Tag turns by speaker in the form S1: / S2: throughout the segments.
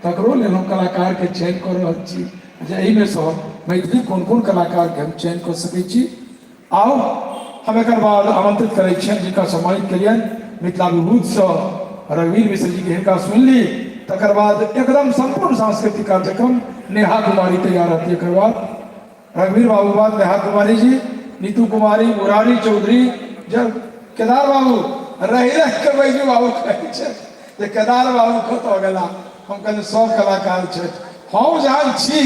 S1: तकरो लेल हम कलाकारके चयन कऽ रहल छी जे एहिमे सँ मैथिली कोन कोन कलाकारके हम चयन कऽ सकै छी। आउ हम एकर बाद आमंत्रित करै छियनि जिनका सम्मानित केलियनि मिथिला विभूतिसँ रघुवीर मिश्र जीके, हिनका सुनली, तकर बाद एकदम सम्पूर्ण सांस्कृतिक कार्यक्रम नेहा कुमारी तैयार रहती। एकर बाद रघुवीर बाबू बाद नेहा कुमारी जी, नीतू कुमारी, मुरारी चौधरी। जब केदार बाबू रहि रहि के बैजू बाबू कहै छै जे केदार बाबू कतऽ गेला, हम कहलियै सब कलाकार छथि। हम जहन छी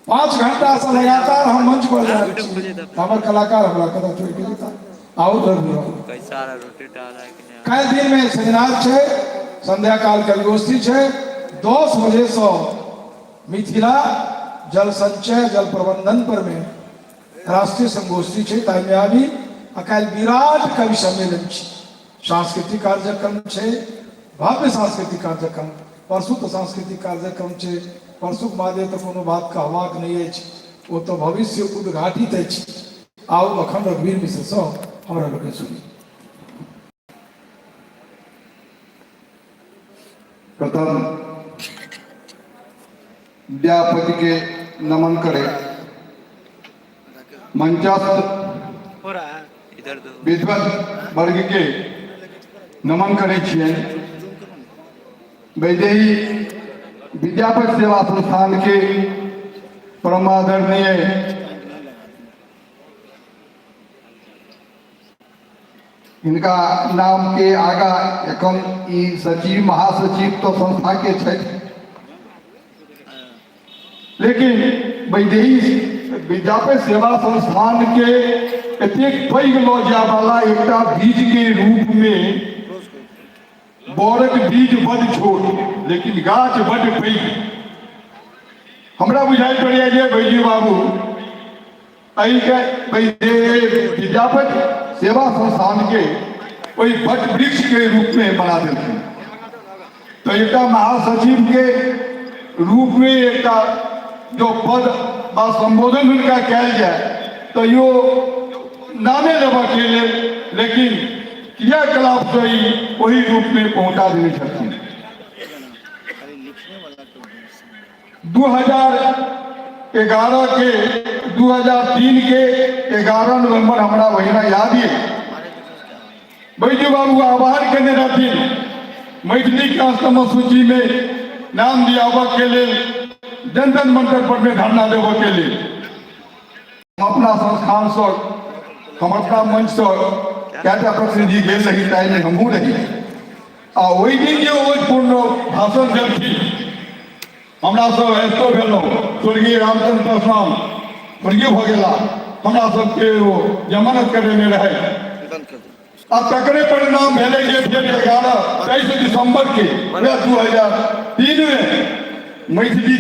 S1: 5 घंटा से लगातार हम मंच पर जाइत छी, हमर कलाकार हमरा कतऽ छोड़ि के जेता। आउ रघुवीर बाबू।
S2: कैसा आ रहा है, रोटेट आ रहा है कि नहीं आ रहा?
S1: काल्हि दिन में सेमिनार छै, संध्या काल कवि गोष्ठी छै, 10 बजे से मिथिला जल संचय जल प्रबंधन पर में राष्ट्रीय संगोष्ठी छै, ताहिमे आबी। आ काल्हि विराट कवि सम्मेलन छै, सांस्कृतिक कार्यक्रम छै, भव्य सांस्कृतिक कार्यक्रम। परसू तऽ सांस्कृतिक कार्यक्रम छै, परसूक बादे तऽ कोनो बात कहबाक नहि अछि, ओ तऽ भविष्य उद्घाटित अछि। आउ अखन रघुवीर मिश्रसँ हमरा लोकनि सुनी।
S3: प्रथम विद्यापति के नमन करे मंचस्थ
S2: इधर दो
S3: विद्वत वर्ग के नमन करे छियनि। वैदेही विद्यापति सेवा संस्थान के परमादरणीय हिनका नाम के आगा एखन ई सचिव महासचिव तो संस्था के छथि, लेकिन वैदेही विद्यापति सेवा संस्थान के एतेक पैघ लऽ जायवाला एकटा बीज के रूप में, बरक बीज बड छोट लेकिन गाछ बड पैघ, हमरा बुझाइ पड़ैया जे बैजू बाबू एहिके विद्यापति सेवा संस्थान के ओहि वट वृक्ष के रूप में बना देलखिन। तो एकटा महासचिव के रूप में एकटा जो पद बा संबोधन हुनका कयल जाय तो यो नामे लेबऽ के लेल, लेकिन क्रियाकलाप से ई ओहि रूप में पहुंचा देने छथिन। 2011 के 2003 के 11 नवंबर हमरा महीना याद ये, बैजू बाबू आह्वान केने रहथिन मैथिली के अष्टम सूची में नाम दियाबऽ के लेल, जंतर मंतर पर में धरना देबऽ के लेल। हम अपना संस्थान से, हम अपना मंच से कएटा प्रतिनिधि गेल रही, ताहिमे हमहूँ रही। आ ओहि दिन जे ओ पूर्ण भाषण देलखिन, हमरा सब एतो भेलहुँ, स्वर्गीय रामचंद्र पासवान स्वर्गीय भऽ गेला, हमरा सबके ओ जमानत करेने रहै। आ तकरे परिणाम भेलै जे फेर 11 23 दिसंबर के 2003 में मैथिली